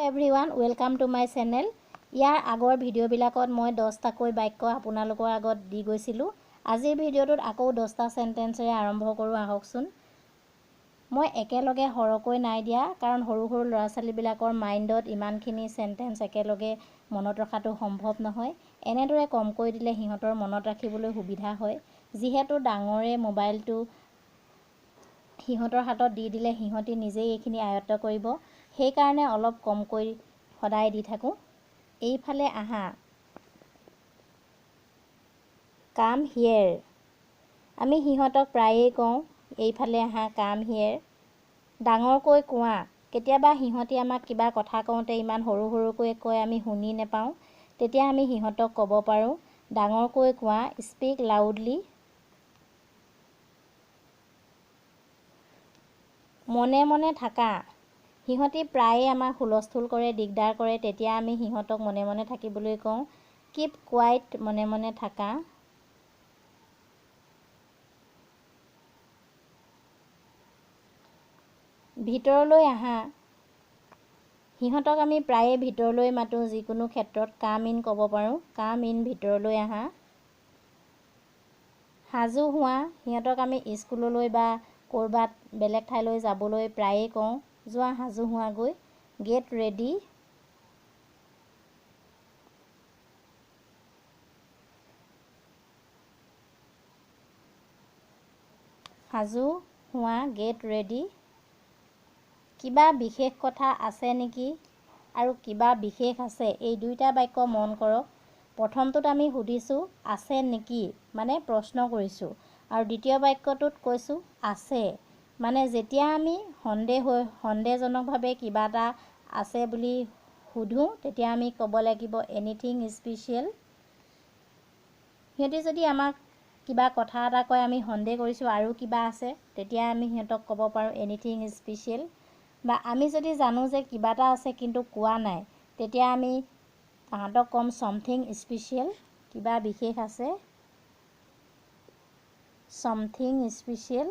Everyone, welcome to my channel. ইয়াৰ আগৰ ভিডিঅ'বিলাকত মই 10টাকৈ বাক্য আপোনালোকৰ আগত দি গৈছিলোঁ। আজিৰ ভিডিঅ'টোত আকৌ 10টা চেণ্টেঞ্চেৰে আৰম্ভ কৰোঁ আহকচোন। মই একেলগে সৰহকৈ নাই দিয়া, কাৰণ সৰু সৰু ল'ৰা ছোৱালীবিলাকৰ মাইণ্ডত ইমানখিনি চেণ্টেঞ্চ একেলগে মনত ৰখাটো সম্ভৱ নহয়। এনেদৰে কমকৈ দিলে সিহঁতৰ মনত ৰাখিবলৈ সুবিধা হয়। যিহেতু ডাঙৰে মোবাইলটো সিহঁতৰ হাতত দি দিলে সিহঁতি নিজেই এইখিনি আয়ত্ব কৰিব, সেইকাৰণে অলপ কমকৈ সদায় দি থাকোঁ। এইফালে আহা, কাম হিয়েৰ। আমি সিহঁতক প্ৰায়েই কওঁ এইফালে আহা, কাম হিয়েৰ। ডাঙৰকৈ কোৱা। কেতিয়াবা সিহঁতি আমাক কিবা কথা কওঁতে ইমান সৰু সৰুকৈ কয়, আমি শুনি নেপাওঁ। তেতিয়া আমি সিহঁতক ক'ব পাৰোঁ ডাঙৰকৈ কোৱা, স্পীক লাউডলি। মনে মনে থাকা। সিহঁতি প্ৰায়ে আমাক হুলস্থুল কৰে, দিগদাৰ কৰে, তেতিয়া আমি সিহঁতক মনে মনে থাকিবলৈ কওঁ, কিপ কোৱাইট, মনে মনে থাকা। ভিতৰলৈ আহা। সিহঁতক আমি প্ৰায়ে ভিতৰলৈ মাতোঁ, যিকোনো ক্ষেত্ৰত কাম ইন ক'ব পাৰোঁ, কাম ইন, ভিতৰলৈ আহা। সাজু হোৱা। সিহঁতক আমি স্কুললৈ বা ক'ৰবাত বেলেগ ঠাইলৈ যাবলৈ প্ৰায়ে কওঁ, যোৱা সাজু হোৱাগৈ, গেট ৰেডি। সাজু হোৱা, গেট ৰেডি। কিবা বিশেষ কথা আছে নেকি আৰু কিবা বিশেষ আছে, এই দুইটা বাক্য মন কৰক। প্ৰথমটোত আমি সুধিছোঁ আছে নেকি, মানে প্ৰশ্ন কৰিছোঁ, আৰু দ্বিতীয় বাক্যটোত কৈছোঁ আছে, মানে যেতিয়া আমি সন্দেহজনকভাৱে কিবা এটা আছে বুলি সোধোঁ তেতিয়া আমি ক'ব লাগিব এনিথিং স্পেচিয়েল। সিহঁতি যদি আমাক কিবা কথা এটা কয়, আমি সন্দেহ কৰিছোঁ আৰু কিবা আছে, তেতিয়া আমি সিহঁতক ক'ব পাৰোঁ এনিথিং স্পেচিয়েল। বা আমি যদি জানো যে কিবা এটা আছে কিন্তু কোৱা নাই, তেতিয়া আমি তাহাঁতক ক'ম ছমথিং স্পেচিয়েল, কিবা বিশেষ আছে, ছমথিং স্পেচিয়েল।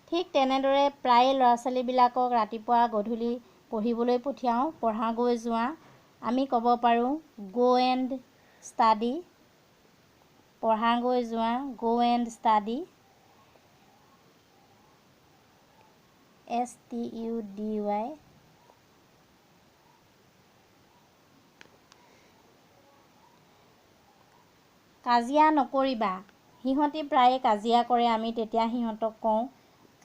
ঠিক তেনেদৰে প্ৰায়ে ল'ৰা ছোৱালীবিলাকক ৰাতিপুৱা গধূলি পঢ়িবলৈ পঠিয়াওঁ, পঢ়াগৈ যোৱা। আমি ক'ব পাৰোঁ গ' এণ্ড ষ্টাডি, পঢ়াগৈ যোৱা, go and study, S T U D Y. কাজিয়া নকৰিবা। সিহঁতি প্ৰায়ে কাজিয়া কৰে, আমি তেতিয়া সিহঁতক কওঁ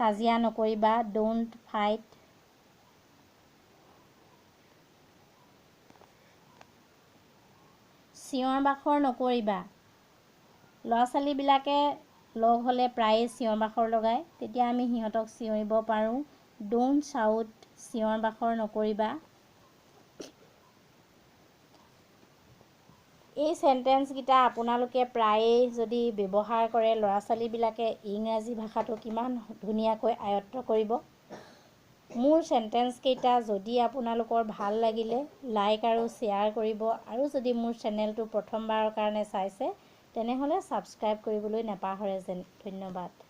কাজিয়া নকৰিবা, don't fight. চিঞৰ বাখৰ নকৰিবা। ল'ৰা ছোৱালীবিলাকে লগ হ'লে প্ৰায়ে চিঞৰ বাখৰ লগায়, তেতিয়া আমি সিহঁতক চিঞৰিব পাৰোঁ don't shout, চিঞৰ বাখৰ নকৰিবা। এই চেণ্টেঞ্চকেইটা আপোনালোকে প্ৰায়ে যদি ব্যৱহাৰ কৰে, ল'ৰা ছোৱালীবিলাকে ইংৰাজী ভাষাটো কিমান ধুনীয়াকৈ আয়ত্ব কৰিব। মোৰ চেণ্টেঞ্চকেইটা যদি আপোনালোকৰ ভাল লাগিলে লাইক আৰু শ্বেয়াৰ কৰিব, আৰু যদি মোৰ চেনেলটো প্ৰথমবাৰৰ কাৰণে চাইছে তেনেহ'লে ছাবস্ক্ৰাইব কৰিবলৈ নাপাহৰে যেন। ধন্যবাদ।